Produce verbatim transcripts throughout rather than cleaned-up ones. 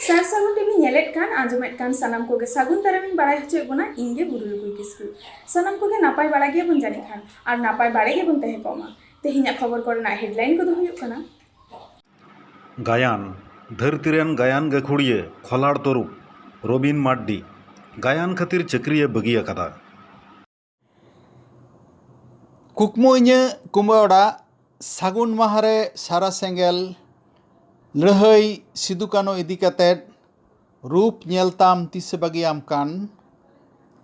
ᱥᱟᱨ ᱥᱟᱹᱜᱩᱱ ᱴᱤᱵᱷᱤ ᱧᱮᱞᱮᱫ ᱠᱟᱱ, ᱟᱸᱡᱚᱢᱮᱫ ᱠᱟᱱ ᱥᱟᱱᱟᱢ ᱠᱚᱜᱮ ᱥᱟᱹᱜᱩᱱ ᱫᱟᱨᱟᱢᱤᱧ ᱵᱟᱲᱟᱭ ᱦᱚᱪᱚᱭᱮᱫ ᱵᱚᱱᱟ, ᱤᱧ ᱜᱮ ᱵᱩᱨᱩ ᱞᱩᱠᱩᱭ ᱠᱤᱥᱠᱩ᱾ ᱥᱟᱱᱟᱢ ᱠᱚᱜᱮ ᱱᱟᱯᱟᱭ ᱵᱟᱲᱟ ᱜᱮᱭᱟᱵᱚᱱ ᱡᱟᱹᱱᱤᱡ ᱠᱷᱟᱱ, ᱟᱨ ᱱᱟᱯᱟᱭ ᱵᱟᱲᱟ ᱜᱮᱵᱚᱱ ᱛᱟᱦᱮᱸ ᱠᱚᱜ ᱢᱟ᱾ ᱛᱮᱦᱮᱧᱟᱜ ᱠᱷᱚᱵᱚᱨ ᱠᱚᱨᱮᱱᱟᱜ headline ᱠᱚᱫᱚ ᱦᱩᱭᱩᱜ ᱠᱟᱱᱟ᱾ ᱜᱟᱭᱟᱱ, ᱫᱷᱟᱹᱨᱛᱤ ᱨᱮᱱ ᱜᱟᱭᱟᱱ ᱜᱟᱹᱠᱷᱩᱲᱤᱭᱟᱹ ᱠᱷᱚᱞᱟᱲ ᱛᱚᱨᱩᱯ ᱨᱚᱵᱤᱱ ᱢᱟᱨᱰᱤ ᱜᱟᱭᱟᱱ ᱠᱷᱟᱹᱛᱤᱨ ᱪᱟᱹᱠᱨᱤᱭᱮ ᱵᱟᱹᱜᱤ ᱟᱠᱟᱫᱟ᱾ ᱠᱩᱠᱢᱩ ᱤᱧᱟᱹᱜ ᱠᱩᱢᱵᱟᱹ ᱚᱲᱟᱜ, ᱥᱟᱹᱜᱩᱱ ᱢᱟᱦᱟ ᱨᱮ ᱥᱟᱨᱟ ᱥᱮᱸᱜᱮᱞ, ᱞᱟᱹᱲᱦᱟᱹᱭ ᱥᱤᱫᱩ ᱠᱟᱹᱱᱦᱩ ᱤᱫᱤ ᱠᱟᱛᱮᱫ, ᱨᱩᱯ ᱧᱮᱞ ᱛᱟᱢ ᱛᱤᱥᱮ ᱵᱟᱹᱜᱤᱭᱟᱢ ᱠᱟᱱ,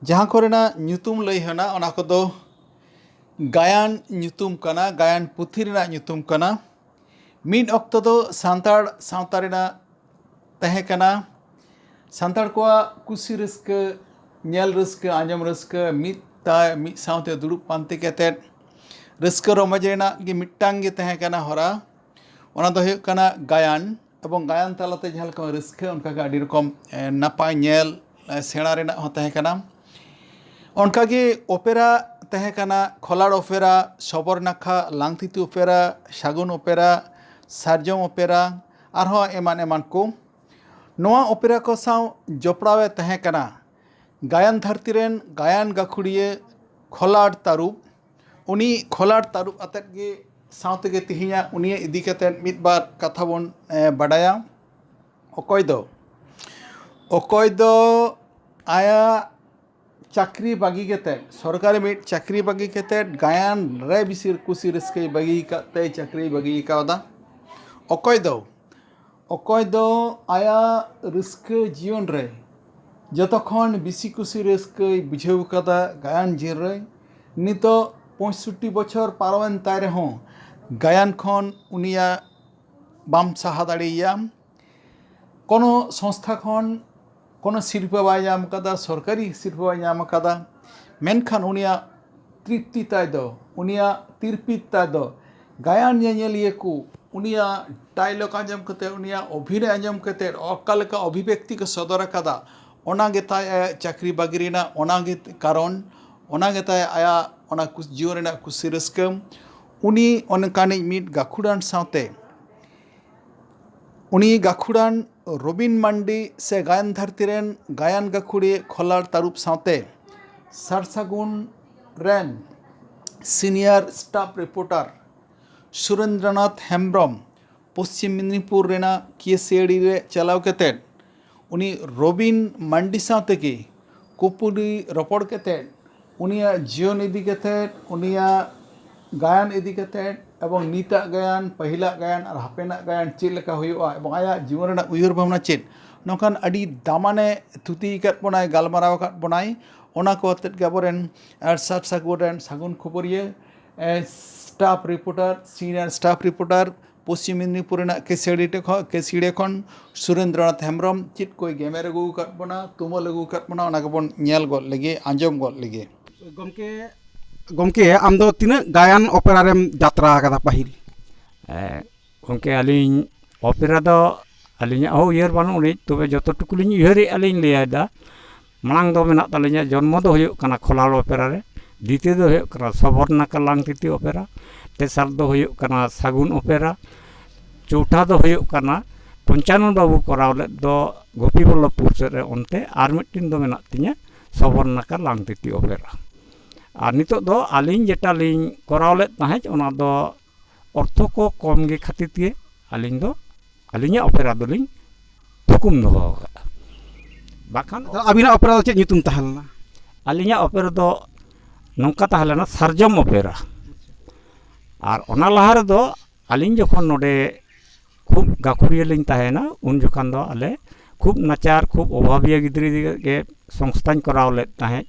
ᱡᱟᱦᱟᱸ ᱠᱚᱨᱮᱱᱟᱜ ᱧᱩᱛᱩᱢ ᱞᱟᱹᱭ ᱦᱮᱱᱟᱜ, ᱚᱱᱟ ᱠᱚᱫᱚ ᱜᱟᱭᱟᱱ ᱧᱩᱛᱩᱢ ᱠᱟᱱᱟ, ᱜᱟᱭᱟᱱ ᱯᱩᱛᱷᱤ ᱨᱮᱱᱟᱜ ᱧᱩᱛᱩᱢ ᱠᱟᱱᱟ᱾ ᱢᱤᱫ ᱚᱠᱛᱚ ᱫᱚ ᱥᱟᱱᱛᱟᱲ ᱥᱟᱶᱛᱟ ᱨᱮᱱᱟᱜ ᱛᱟᱦᱮᱸ ᱠᱟᱱᱟ᱾ ᱥᱟᱱᱛᱟᱲ ᱠᱚᱣᱟᱜ ᱠᱩᱥᱤ ᱨᱟᱹᱥᱠᱟᱹ, ᱧᱮᱞ ᱨᱟᱹᱥᱠᱟᱹ, ᱟᱸᱡᱚᱢ ᱨᱟᱹᱥᱠᱟᱹ, ᱢᱤᱫ ᱛᱟ-, ᱢᱤᱫ ᱥᱟᱶᱛᱮ ᱫᱩᱲᱩᱵ ᱯᱟᱱᱛᱮ ᱠᱟᱛᱮᱫ ᱨᱟᱹᱥᱠᱟᱹ ᱨᱚᱢᱚᱡᱽ ᱨᱮᱱᱟᱜ ᱜᱮ ᱢᱤᱫᱴᱟᱝ ᱜᱮ ᱛᱟᱦᱮᱸ ᱠᱟᱱᱟ ᱦᱚᱨᱟ᱾ ᱚᱱᱟ ᱫᱚ ᱦᱩᱭᱩᱜ ᱠᱟᱱᱟ ᱜᱟᱭᱟᱱ᱾ ᱮᱵᱚᱝ ᱜᱟᱭᱟᱱ ᱛᱟᱞᱟᱛᱮ ᱡᱟᱦᱟᱸ ᱞᱮᱠᱟ ᱨᱟᱹᱥᱠᱟᱹ, ᱚᱱᱠᱟᱜᱮ ᱟᱹᱰᱤ ᱨᱚᱠᱚᱢ, ᱮ, ᱱᱟᱯᱟᱭ ᱧᱮᱞ, ᱮ, ᱥᱮᱬᱟ ᱨᱮᱱᱟᱜ ᱦᱚᱸ ᱛᱟᱦᱮᱸ ᱠᱟᱱᱟ᱾ ᱚᱱᱠᱟᱜᱮ ᱚᱯᱮᱨᱟ ᱛᱟᱦᱮᱸ ᱠᱟᱱᱟ, ᱠᱷᱚᱞᱟᱲ ᱚᱯᱮᱨᱟ, ᱥᱚᱵᱚᱨᱱᱟᱠᱷᱟ, ᱞᱟᱝᱛᱤᱛᱤ ᱚᱯᱮᱨᱟ, ᱥᱟᱹᱜᱩᱱ ᱚᱯᱮᱨᱟ, ᱥᱟᱨᱡᱚᱢ ᱚᱯᱮᱨᱟ, ᱟᱨᱦᱚᱸ ᱮᱢᱟᱱ ᱮᱢᱟᱱ ᱠᱚ᱾ ᱱᱚᱣᱟ ᱚᱯᱮᱨᱟ ᱠᱚ ᱥᱟᱶ ᱡᱚᱯᱲᱟᱣ ᱮ ᱛᱟᱦᱮᱸ ᱠᱟᱱᱟ ᱜᱟᱭᱟᱱ ᱫᱷᱟᱹᱨᱛᱤ ᱨᱮᱱ ᱜᱟᱭᱟᱱ ᱜᱟᱹᱠᱷᱩᱲᱤᱭᱟᱹ ᱠᱷᱚᱞᱟᱲ ᱛᱟᱹᱨᱩᱵ᱾ ᱩᱱᱤ ᱠᱷᱚᱞᱟᱲ ᱛᱟᱹᱨᱩᱵ ᱟᱛᱮᱫ ᱜᱮ ᱥᱟᱶ ᱛᱮᱜᱮ ᱛᱮᱦᱮᱧᱟᱜ ᱩᱱᱤᱭᱟᱜ ᱤᱫᱤ ᱠᱟᱛᱮᱫ ᱢᱤᱫ ᱵᱟᱨ ᱠᱟᱛᱷᱟ ᱵᱚᱱ, ᱮ, ᱵᱟᱰᱟᱭᱟ᱾ ᱚᱠᱚᱭ ᱫᱚ, ᱚᱠᱚᱭ ᱫᱚ ᱟᱭᱟᱜ ᱪᱟᱹᱠᱨᱤ ᱵᱟᱹᱜᱤ ᱠᱟᱛᱮᱫ, ᱥᱚᱨᱠᱟᱨᱤ ᱢᱤᱫ ᱪᱟᱹᱠᱨᱤ ᱵᱟᱹᱜᱤ ᱠᱟᱛᱮᱫ ᱜᱟᱭᱟᱱ ᱨᱮ ᱵᱮᱥᱤ ᱠᱩᱥᱤ ᱨᱟᱹᱥᱠᱟᱹᱭ ᱵᱟᱹᱜᱤ ᱟᱠᱟᱫ ᱛᱮ ᱪᱟᱹᱠᱨᱤᱭ ᱵᱟᱹᱜᱤ ᱠᱟᱣᱫᱟ᱾ ᱚᱠᱚᱭ ᱫᱚ, ᱚᱠᱚᱭ ᱫᱚ ᱟᱭᱟᱜ ᱨᱟᱹᱥᱠᱟᱹ ᱡᱤᱭᱚᱱ ᱨᱮ ᱡᱚᱛᱚ ᱠᱷᱚᱱ ᱵᱮᱥᱤ ᱠᱩᱥᱤ ᱨᱟᱹᱥᱠᱟᱹᱭ ᱵᱩᱡᱷᱟᱹᱣ ᱠᱟᱫᱟ ᱜᱟᱭᱟᱱ ᱡᱤᱭᱚᱱ ᱨᱮ᱾ ᱱᱤᱛᱚᱜ ᱯᱚᱸᱭᱥᱚᱴᱴᱤ ᱵᱚᱪᱷᱚᱨ ᱯᱟᱨᱚᱢᱮᱱ ᱛᱟᱭ ᱨᱮᱦᱚᱸ ᱜᱟᱭᱟᱱ ᱠᱷᱚᱱ ᱩᱱᱤᱭᱟᱜ ᱵᱟᱢ ᱥᱟᱦᱟ ᱫᱟᱲᱮᱭᱟᱭᱟ᱾ ᱠᱳᱱᱳ ᱥᱚᱝᱥᱛᱷᱟ ᱠᱷᱚᱱ ᱠᱳᱱᱳ ᱥᱤᱨᱯᱟᱹ ᱵᱟᱭ ᱧᱟᱢ ᱠᱟᱫᱟ, ᱥᱚᱨᱠᱟᱨᱤ ᱥᱤᱨᱯᱟᱹ ᱵᱟᱭ ᱧᱟᱢ ᱠᱟᱫᱟ, ᱢᱮᱱᱠᱷᱟᱱ ᱩᱱᱤᱭᱟᱜ ᱛᱨᱤᱯᱛᱤ ᱛᱟᱭ ᱫᱚ, ᱩᱱᱤᱭᱟᱜ ᱛᱤᱨᱯᱤᱛ ᱛᱟᱭ ᱫᱚ ᱜᱟᱭᱟᱱ ᱧᱮᱧᱮᱞᱤᱭᱟᱹ ᱠᱚ ᱩᱱᱤᱭᱟᱜ ᱰᱟᱭᱞᱚᱜ ᱟᱸᱡᱚᱢ ᱠᱟᱛᱮ, ᱩᱱᱤᱭᱟᱜ ᱚᱵᱷᱤᱱᱚᱭ ᱟᱸᱡᱚᱢ ᱠᱟᱛᱮ ᱚᱠᱟ ᱞᱮᱠᱟ ᱚᱵᱷᱤᱵᱮᱠᱛᱤ ᱠᱚ ᱥᱚᱫᱚᱨ ᱟᱠᱟᱫᱟ, ᱚᱱᱟ ᱜᱮ ᱛᱟᱭ ᱟᱭᱟᱜ ᱪᱟᱹᱠᱨᱤ ᱵᱟᱹᱜᱤ ᱨᱮᱱᱟᱜ ᱚᱱᱟ ᱜᱮ ᱠᱟᱨᱚᱱ, ᱚᱱᱟ ᱜᱮ ᱛᱟᱭ ᱟᱭᱟᱜ ᱚᱱᱟ ᱠᱩᱥ-, ᱡᱤᱭᱚᱱ ᱨᱮᱱᱟᱜ ᱠᱩᱥᱤ ᱨᱟᱹᱥᱠᱟᱹ᱾ ᱩᱱᱤ ᱚᱱᱠᱟᱱᱤᱡ ᱢᱤᱫ ᱜᱟᱹᱠᱷᱩᱲᱟᱱ ᱥᱟᱶᱛᱮ ᱩᱱᱤ ᱜᱟᱹᱠᱷᱩᱲᱟᱱ ᱨᱚᱵᱤᱱ ᱢᱟᱱᱰᱤ ᱥᱮ ᱜᱟᱭᱟᱱ ᱫᱷᱟᱹᱨᱛᱤ ᱨᱮᱱ ᱜᱟᱭᱟᱱ ᱜᱟᱹᱠᱷᱩᱲᱤᱭᱟᱹ ᱠᱷᱚᱞᱟᱲ ᱛᱟᱹᱨᱩᱵ ᱥᱟᱶᱛᱮ ᱥᱟᱨᱥᱟᱹᱜᱩᱱ ᱨᱮᱱ senior staff reporter Surendranath Hembrom Paschim Medinipur ᱨᱮᱱᱟᱜ ᱠᱮᱥᱤᱭᱟᱹᱲᱤ ᱨᱮ ᱪᱟᱞᱟᱣ ᱠᱟᱛᱮᱫ ᱩᱱᱤ ᱨᱚᱵᱤᱱ ᱢᱟᱱᱰᱤ ᱥᱟᱶ ᱛᱮᱜᱮ ᱠᱩᱯᱩᱞᱤ ᱨᱚᱯᱚᱲ ᱠᱟᱛᱮᱫ ᱩᱱᱤᱭᱟᱜ ᱡᱤᱭᱚᱱ ᱤᱫᱤ ᱠᱟᱛᱮᱫ, ᱩᱱᱤᱭᱟᱜ ᱜᱟᱭᱟᱱ ᱤᱫᱤ ᱠᱟᱛᱮᱫ ᱮᱵᱚᱝ ᱱᱤᱛᱟᱜ ᱜᱟᱭᱟᱱ, ᱯᱟᱹᱦᱤᱞᱟᱜ ᱜᱟᱭᱟᱱ ᱟᱨ ᱦᱟᱯᱮᱱᱟᱜ ᱜᱟᱭᱟᱱ ᱪᱮᱫ ᱞᱮᱠᱟ ᱦᱩᱭᱩᱜᱼᱟ ᱮᱵᱚᱝ ᱟᱭᱟᱜ ᱡᱤᱭᱚᱱ ᱨᱮᱱᱟᱜ ᱩᱭᱦᱟᱹᱨ ᱵᱷᱟᱵᱽᱱᱟ ᱪᱮᱫ, ᱱᱚᱝᱠᱟᱱ ᱟᱹᱰᱤ ᱫᱟᱢᱟᱱᱮ ᱛᱷᱩᱛᱤ ᱟᱠᱟᱫ ᱵᱚᱱᱟᱭ, ᱜᱟᱞᱢᱟᱨᱟᱣ ᱟᱠᱟᱫ ᱵᱚᱱᱟᱭ᱾ ᱚᱱᱟ ᱠᱚ ᱟᱛᱮᱫ ᱜᱮ ᱟᱵᱚᱨᱮᱱ ᱟᱨ ᱥᱟᱨ ᱥᱟᱹᱜᱩᱱ ᱨᱮᱱ ᱥᱟᱹᱜᱩᱱ ᱠᱷᱚᱵᱚᱨᱤᱭᱟᱹ, ᱮ, staff reporter, senior staff reporter, Paschim Medinipur ᱨᱮᱱᱟᱜ ᱠᱮᱥᱤᱭᱟᱹᱲᱤ ᱴᱷᱮᱱ ᱠᱷᱚᱱ, ᱠᱮᱥᱤᱭᱟᱹᱲᱤ ᱠᱷᱚᱱ ᱥᱩᱨᱮᱱᱫᱨᱚᱱᱟᱛᱷ ᱦᱮᱢᱵᱨᱚᱢ ᱪᱮᱫ ᱠᱚᱭ ᱜᱮᱢᱮᱨ ᱟᱹᱜᱩ ᱟᱠᱟᱫ ᱵᱚᱱᱟ, ᱛᱩᱢᱟᱹᱞ ᱟᱹᱜᱩ ᱟᱠᱟᱫ ᱵᱚᱱᱟ, ᱚᱱᱟ ᱜᱮᱵᱚᱱ ᱧᱮᱞ ᱜᱚᱫ ᱞᱮᱜᱮ, ᱟᱸᱡᱚᱢ ᱜᱚᱫ ᱞᱮᱜᱮ᱾ ᱜᱚᱢᱠᱮ, ᱜᱚᱢᱠᱮ, ᱟᱢ ᱫᱚ ᱛᱤᱱᱟᱹᱜ ᱜᱟᱭᱟᱱ ᱚᱯᱮᱨᱟ ᱨᱮᱢ ᱡᱟᱛᱨᱟ ᱟᱠᱟᱫᱟ ᱯᱟᱹᱦᱤᱞ? ᱮ, ᱜᱚᱢᱠᱮ, ᱟᱹᱞᱤᱧ ᱚᱯᱮᱨᱟ ᱫᱚ ᱟᱹᱞᱤᱧᱟᱜ ᱦᱚᱸ ᱩᱭᱦᱟᱹᱨ ᱵᱟᱹᱱᱩᱜ ᱟᱹᱱᱤᱡ, ᱛᱚᱵᱮ ᱡᱚᱛᱚ ᱴᱩᱠᱩ ᱞᱤᱧ ᱩᱭᱦᱟᱹᱨᱮᱫᱼᱟ ᱞᱤᱧ ᱞᱟᱹᱭᱮᱫᱟ᱾ ᱢᱟᱲᱟᱝ ᱫᱚ ᱢᱮᱱᱟᱜ ᱛᱟᱹᱞᱤᱧᱟ, ᱡᱚᱱᱢᱚ ᱫᱚ ᱦᱩᱭᱩᱜ ᱠᱟᱱᱟ ᱠᱷᱚᱞᱟᱲ ᱚᱯᱮᱨᱟ ᱨᱮ, ᱫᱤᱛᱤᱭᱚ ᱫᱚ ᱦᱩᱭᱩᱜ ᱠᱟᱱᱟ ᱥᱚᱵᱚᱨᱱᱟᱠᱟ ᱞᱟᱝᱛᱤᱛᱤ ᱚᱯᱮᱨᱟ, ᱛᱮᱥᱟᱨ ᱫᱚ ᱦᱩᱭᱩᱜ ᱠᱟᱱᱟ ᱥᱟᱹᱜᱩᱱ ᱚᱯᱮᱨᱟ, ᱪᱳᱣᱛᱷᱟ ᱫᱚ ᱦᱩᱭᱩᱜ ᱠᱟᱱᱟ ᱯᱚᱧᱪᱟᱱᱚᱱ ᱵᱟᱹᱵᱩ ᱠᱚᱨᱟᱣ ᱞᱮᱫ ᱫᱚ ᱜᱳᱯᱤᱵᱚᱞᱞᱚᱵᱷᱯᱩᱨ ᱥᱮᱫ ᱨᱮ, ᱚᱱᱛᱮ ᱟᱨ ᱢᱤᱫᱴᱤᱱ ᱫᱚ ᱢᱮᱱᱟᱜ ᱛᱤᱧᱟᱹ ᱥᱚᱵᱚᱨᱱᱟᱠᱟ ᱞᱟᱝᱛᱤᱛᱤ ᱚᱯᱮᱨᱟ᱾ ᱟᱨ ᱱᱤᱛᱚᱜ ᱫᱚ ᱟᱹᱞᱤᱧ ᱡᱮᱴᱟ ᱞᱤᱧ ᱠᱚᱨᱟᱣ ᱞᱮᱫ ᱛᱟᱦᱮᱸᱫ, ᱚᱱᱟ ᱫᱚ ᱚᱨᱛᱷᱚ ᱠᱚ ᱠᱚᱢ ᱜᱮ ᱠᱷᱟᱹᱛᱤᱨ ᱛᱮ ᱟᱹᱞᱤᱧ ᱫᱚ ᱟᱹᱞᱤᱧᱟᱜ ᱚᱯᱮᱨᱟ ᱫᱚᱞᱤᱧ ᱛᱷᱩᱠᱩᱢ ᱫᱚᱦᱚ ᱟᱠᱟᱫᱼᱟ᱾ ᱵᱟᱠᱷᱟᱱ ᱟᱫᱚ ᱟᱹᱵᱤᱱᱟᱜ ᱚᱯᱮᱨᱟ ᱫᱚ ᱪᱮᱫ ᱧᱩᱛᱩᱢ ᱛᱟᱦᱮᱸ ᱞᱮᱱᱟ? ᱟᱹᱞᱤᱧᱟᱜ ᱚᱯᱮᱨᱟ ᱫᱚ ᱱᱚᱝᱠᱟ ᱛᱟᱦᱮᱸ ᱞᱮᱱᱟ, ᱥᱟᱨᱡᱚᱢ ᱚᱯᱮᱨᱟ᱾ ᱟᱨ ᱚᱱᱟ ᱞᱟᱦᱟ ᱨᱮᱫᱚ ᱟᱹᱞᱤᱧ ᱡᱚᱠᱷᱚᱱ ᱱᱚᱰᱮ ᱠᱷᱩᱵ ᱜᱟᱹᱠᱷᱩᱲᱤᱭᱟᱹ ᱞᱤᱧ ᱛᱟᱦᱮᱸᱭᱮᱱᱟ, ᱩᱱ ᱡᱚᱠᱷᱚᱱ ᱫᱚ ᱟᱞᱮ ᱠᱷᱩᱵ ᱱᱟᱪᱟᱨ, ᱠᱷᱩᱵ ᱚᱵᱷᱟᱵᱤᱭᱟᱹ ᱜᱤᱫᱽᱨᱟᱹ ᱜᱮ ᱥᱚᱝᱥᱛᱷᱟᱧ ᱠᱚᱨᱟᱣ ᱞᱮᱫ ᱛᱟᱦᱮᱸᱫ᱾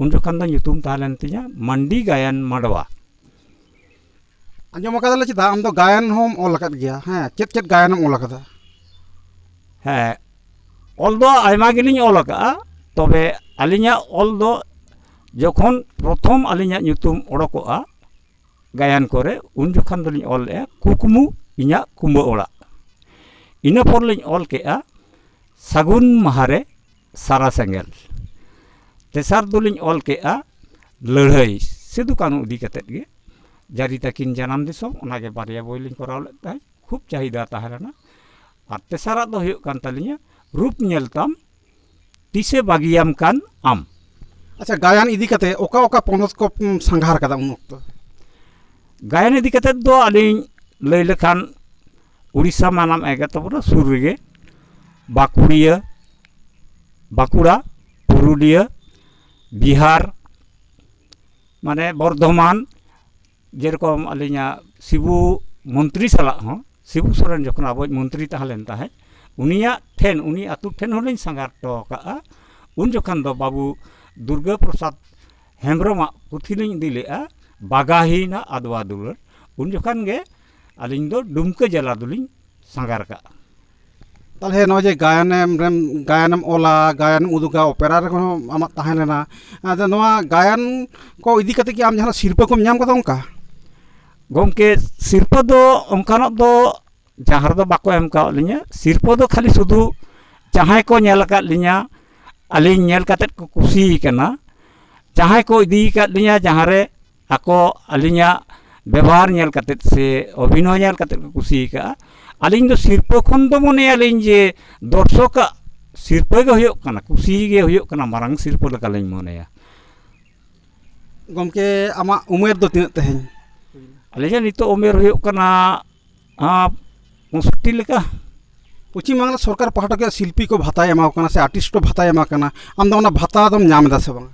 ᱩᱱ ᱡᱚᱠᱷᱚᱱ ᱫᱚ ᱧᱩᱛᱩᱢ ᱛᱟᱦᱮᱸ ᱞᱮᱱ ᱛᱤᱧᱟᱹ ᱢᱟᱱᱰᱤ ᱜᱟᱭᱟᱱ ᱢᱟᱰᱣᱟ᱾ ᱟᱸᱡᱚᱢ ᱟᱠᱟᱫᱟᱞᱮ ᱪᱮᱫᱟᱜ ᱟᱢ ᱫᱚ ᱜᱟᱭᱟᱱ ᱦᱚᱸᱢ ᱚᱞ ᱟᱠᱟᱫ ᱜᱮᱭᱟ? ᱦᱮᱸ, ᱪᱮᱫ ᱪᱮᱫ ᱜᱟᱭᱟᱱᱮᱢ ᱚᱞ ᱟᱠᱟᱫᱟ? ᱦᱮᱸ, ᱚᱞ ᱫᱚ ᱟᱭᱢᱟ ᱜᱮᱞᱤᱧ ᱚᱞ ᱟᱠᱟᱫᱼᱟ, ᱛᱚᱵᱮ ᱟᱹᱞᱤᱧᱟᱜ ᱚᱞ ᱫᱚ ᱡᱚᱠᱷᱚᱱ ᱯᱨᱚᱛᱷᱚᱢ ᱟᱹᱞᱤᱧᱟᱜ ᱧᱩᱛᱩᱢ ᱚᱰᱚᱠᱚᱜᱼᱟ ᱜᱟᱭᱟᱱ ᱠᱚᱨᱮ, ᱩᱱ ᱡᱚᱠᱷᱚᱱ ᱫᱚᱞᱤᱧ ᱚᱞ ᱞᱮᱫᱼᱟ ᱠᱩᱠᱢᱩ ᱤᱧᱟᱹᱜ ᱠᱩᱢᱵᱟᱹ ᱚᱲᱟᱜ᱾ ᱤᱱᱟᱹ ᱯᱚᱨ ᱞᱤᱧ ᱚᱞ ᱠᱮᱫᱼᱟ ᱥᱟᱹᱜᱩᱱ ᱢᱟᱦᱟ ᱨᱮ ᱥᱟᱨᱟ ᱥᱮᱸᱜᱮᱞ᱾ ᱛᱮᱥᱟᱨ ᱫᱚᱞᱤᱧ ᱚᱞ ᱠᱮᱫᱼᱟ ᱞᱟᱹᱲᱦᱟᱹᱭ, ᱥᱤᱫᱩ ᱠᱟᱹᱱᱦᱩ ᱤᱫᱤ ᱠᱟᱛᱮᱫ ᱜᱮ, ᱡᱟᱹᱨᱤ ᱛᱟᱹᱠᱤᱱ ᱡᱟᱱᱟᱢ ᱫᱤᱥᱚᱢ, ᱚᱱᱟᱜᱮ ᱵᱟᱨᱭᱟ ᱵᱳᱭ ᱞᱤᱧ ᱠᱚᱨᱟᱣ ᱞᱮᱫ ᱛᱟᱦᱮᱸᱫ, ᱠᱷᱩᱵ ᱪᱟᱦᱤᱫᱟ ᱛᱟᱦᱮᱸ ᱞᱮᱱᱟ᱾ ᱟᱨ ᱛᱮᱥᱟᱨᱟᱜ ᱫᱚ ᱦᱩᱭᱩᱜ ᱠᱟᱱ ᱛᱟᱹᱞᱤᱧᱟ, ᱨᱩᱯ ᱧᱮᱞ ᱛᱟᱢ ᱛᱤᱥᱮ ᱵᱟᱹᱜᱤᱭᱟᱢ ᱠᱟᱱ ᱟᱢ᱾ ᱟᱪᱪᱷᱟ, ᱜᱟᱭᱟᱱ ᱤᱫᱤ ᱠᱟᱛᱮ ᱚᱠᱟ ᱚᱠᱟ ᱯᱚᱱᱚᱛ ᱠᱚ, ᱩᱢ, ᱥᱟᱸᱜᱷᱟᱨ ᱠᱟᱫᱟ ᱩᱱ ᱚᱠᱛᱚ? ᱜᱟᱭᱟᱱ ᱤᱫᱤ ᱠᱟᱛᱮ ᱫᱚ ᱟᱹᱞᱤᱧ ᱞᱟᱹᱭ ᱞᱮᱠᱷᱟᱱ, ᱩᱲᱤᱥᱥᱟ ᱢᱟᱱᱟᱢ ᱮᱜᱮ ᱛᱟᱵᱚᱱᱟ ᱥᱩᱨ ᱨᱮᱜᱮ, ᱵᱟᱸᱠᱩᱲᱤᱭᱟᱹ, ᱵᱟᱸᱠᱩᱲᱟ, ᱯᱩᱨᱩᱞᱤᱭᱟᱹ, ᱵᱤᱦᱟᱨ, ᱢᱟᱱᱮ ᱵᱚᱨᱫᱷᱚᱢᱟᱱ, ᱡᱮᱨᱚᱠᱚᱢ ᱟᱹᱞᱤᱧᱟᱜ ᱥᱤᱵᱩ ᱢᱚᱱᱛᱨᱤ ᱥᱟᱞᱟᱜ ᱦᱚᱸ, ᱥᱤᱵᱩ ᱥᱚᱨᱮᱱ ᱡᱚᱠᱷᱚᱱ ᱟᱵᱚᱭᱤᱡ ᱢᱚᱱᱛᱨᱤ ᱛᱟᱦᱮᱸ ᱞᱮᱱ ᱛᱟᱦᱮᱸᱫ, ᱩᱱᱤᱭᱟᱜ ᱴᱷᱮᱱ, ᱩᱱᱤ ᱟᱹᱛᱩ ᱴᱷᱮᱱ ᱦᱚᱸᱞᱤᱧ ᱥᱟᱸᱜᱷᱟᱨ ᱦᱚᱴᱚ ᱟᱠᱟᱫᱼᱟ᱾ ᱩᱱ ᱡᱚᱠᱷᱚᱱ ᱫᱚ ᱵᱟᱹᱵᱩ ᱫᱩᱨᱜᱟᱹ ᱯᱨᱚᱥᱟᱫᱽ ᱦᱮᱢᱵᱨᱚᱢᱟᱜ ᱯᱩᱛᱷᱤ ᱞᱤᱧ ᱤᱫᱤ ᱞᱮᱫᱼᱟ, ᱵᱟᱜᱟᱦᱤᱱᱟ ᱟᱫᱣᱟ ᱫᱩᱞᱟᱹᱲ᱾ ᱩᱱ ᱡᱚᱠᱷᱚᱱ ᱜᱮ ᱟᱹᱞᱤᱧ ᱫᱚ ᱰᱩᱢᱠᱟᱹ ᱡᱮᱞᱟ ᱫᱚᱞᱤᱧ ᱥᱟᱸᱜᱷᱟᱨ ᱠᱟᱜᱼᱟ᱾ ᱛᱟᱦᱚᱞᱮ ᱱᱚᱜᱼᱚᱭ ᱡᱮ ᱜᱟᱭᱟᱱᱮᱢ ᱨᱮᱢ, ᱜᱟᱭᱟᱱᱮᱢ ᱚᱞᱟ, ᱜᱟᱭᱟᱱᱮᱢ ᱩᱫᱩᱜᱟ, ᱚᱯᱮᱨᱟ ᱨᱮᱦᱚᱸ ᱟᱢᱟᱜ ᱛᱟᱦᱮᱸ ᱞᱮᱱᱟ, ᱟᱫᱚ ᱱᱚᱣᱟ ᱜᱟᱭᱟᱱ ᱠᱚ ᱤᱫᱤ ᱠᱟᱛᱮ ᱠᱤ ᱟᱢ ᱡᱟᱦᱟᱱᱟᱜ ᱥᱤᱨᱯᱟᱹ ᱠᱚᱢ ᱧᱟᱢ ᱠᱟᱫᱟ ᱚᱱᱠᱟ? ᱜᱚᱢᱠᱮ, ᱥᱤᱨᱯᱟᱹ ᱫᱚ ᱚᱱᱠᱟᱱᱟᱜ ᱫᱚ ᱡᱟᱦᱟᱸ ᱨᱮᱫᱚ ᱵᱟᱠᱚ ᱮᱢ ᱠᱟᱣᱟᱫ ᱞᱤᱧᱟ᱾ ᱥᱤᱨᱯᱟᱹ ᱫᱚ ᱠᱷᱟᱹᱞᱤ ᱥᱩᱫᱷᱩ ᱡᱟᱦᱟᱸᱭ ᱠᱚ ᱧᱮᱞ ᱟᱠᱟᱫ ᱞᱤᱧᱟ, ᱟᱹᱞᱤᱧ ᱧᱮᱞ ᱠᱟᱛᱮᱫ ᱠᱚ ᱠᱩᱥᱤ ᱠᱟᱱᱟ, ᱡᱟᱦᱟᱸᱭ ᱠᱚ ᱤᱫᱤ ᱟᱠᱟᱫ ᱞᱤᱧᱟ, ᱡᱟᱦᱟᱸ ᱨᱮ ᱟᱠᱚ ᱟᱹᱞᱤᱧᱟᱜ ᱵᱮᱵᱚᱦᱟᱨ ᱧᱮᱞ ᱠᱟᱛᱮᱫ ᱥᱮ ᱚᱵᱷᱤᱱᱚᱭ ᱧᱮᱞ ᱠᱟᱛᱮᱫ ᱠᱚ ᱠᱩᱥᱤ ᱟᱠᱟᱫᱼᱟ, ᱟᱹᱞᱤᱧ ᱫᱚ ᱥᱤᱨᱯᱟᱹ ᱠᱷᱚᱱ ᱫᱚ ᱢᱚᱱᱮᱭᱟᱞᱤᱧ ᱡᱮ ᱫᱚᱨᱥᱚᱠᱟᱜ ᱥᱤᱨᱯᱟᱹ ᱜᱮ ᱦᱩᱭᱩᱜ ᱠᱟᱱᱟ, ᱠᱩᱥᱤ ᱜᱮ ᱦᱩᱭᱩᱜ ᱠᱟᱱᱟ ᱢᱟᱨᱟᱝ ᱥᱤᱨᱯᱟᱹ ᱞᱮᱠᱟᱞᱤᱧ ᱢᱚᱱᱮᱭᱟ᱾ ᱜᱚᱢᱠᱮ, ᱟᱢᱟᱜ ᱩᱢᱮᱨ ᱫᱚ ᱛᱤᱱᱟᱹᱜ ᱛᱮᱦᱮᱧ? ᱟᱹᱞᱤᱧᱟᱜ ᱱᱤᱛᱚᱜ ᱩᱢᱮᱨ ᱦᱩᱭᱩᱜ ᱠᱟᱱᱟ, ᱟᱸ, ᱯᱚᱸᱭᱥᱚᱴᱴᱤ ᱞᱮᱠᱟ᱾ ᱯᱚᱪᱷᱤᱢ ᱵᱟᱝᱞᱟ ᱥᱚᱨᱠᱟᱨ ᱯᱟᱦᱴᱟ ᱠᱷᱚᱱ ᱥᱤᱞᱯᱤ ᱠᱚ ᱵᱷᱟᱛᱟᱭ ᱮᱢᱟ ᱠᱚ ᱠᱟᱱᱟ ᱥᱮ ᱟᱨᱴᱤᱥᱴ ᱠᱚ ᱵᱷᱟᱛᱟᱭ ᱮᱢᱟ ᱠᱚ ᱠᱟᱱᱟ, ᱟᱢ ᱫᱚ ᱚᱱᱟ ᱵᱷᱟᱛᱟ ᱫᱚᱢ ᱧᱟᱢ ᱮᱫᱟ ᱥᱮ ᱵᱟᱝ?